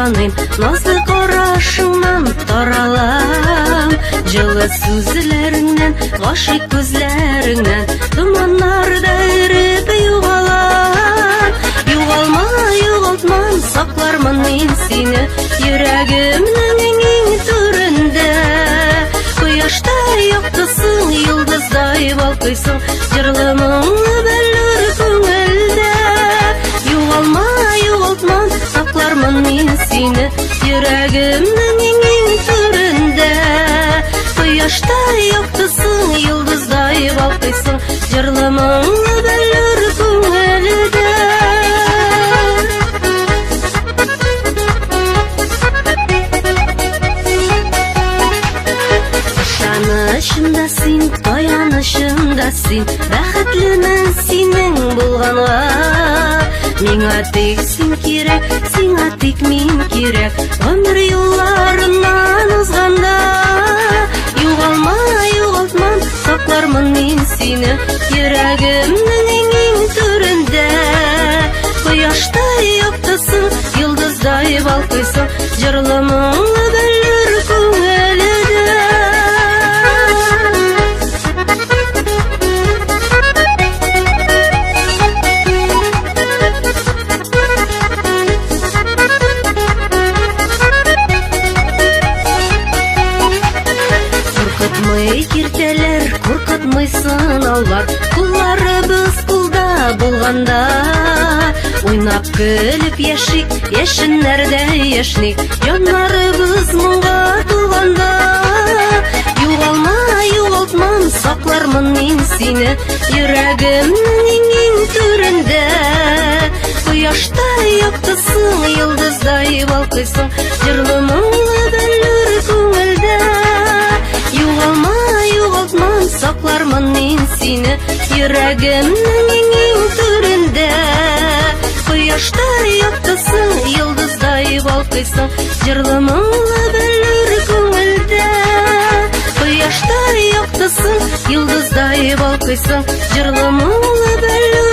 таныйм, назлы карашыңнан таралам. Җылы сүзләреңнән, гашыйк күзләреңнән томаннарда эреп югалам. Югалма, югалтмам, саклармын мин сине йөрәгемнең иң түрендә. Кояштай яктысың, йолдыздай балкыйсың, җырлы моңлы бәллүр күңелдә. Югалма, югалтмам, саклармын мин сине йөрәгемнең иң түрендә. Кояштай яктысың, йолдыздай балкыйсың, җырлы моңлы бәллүр күңелдә. Ышанычым да син, таянычым да син, бәхетлемен синең булганга. Миңа тик син кирәк, сиңа тик мин кирәк, гомер юлларыннан узганда. Югалма, югалтмам, саклармын мин сине йөрәгемнең иң түрендә. Кояштай яктысың, йолдыздай балкыйсың, җырлы моңлы бәллүр күңелдә. Куркытмый киртәләр, куркытмый сынаулар, кулларыбыз кулда булганда. Уйнап көлеп яшик, яшеннәрдә яшьник, җаннарыбыз моңга тулганда. Югалма, югалтмам, саклармын мин сине йөрәгемнең иң түрендә. Кояштай яктысың, йолдыздай балкыйсың, җырлы моңлы бәллүр күңелдә. Югалма, югалтмам, саклармын мин сине йөрәгемнең иң түрендә. Кояштай яктысың, йолдыздай балкыйсың, җырлы моңлы бәллүр күңелдә. Кояштай яктысың, йолдыздай балкыйсың, җырлы моңлы бәллүр.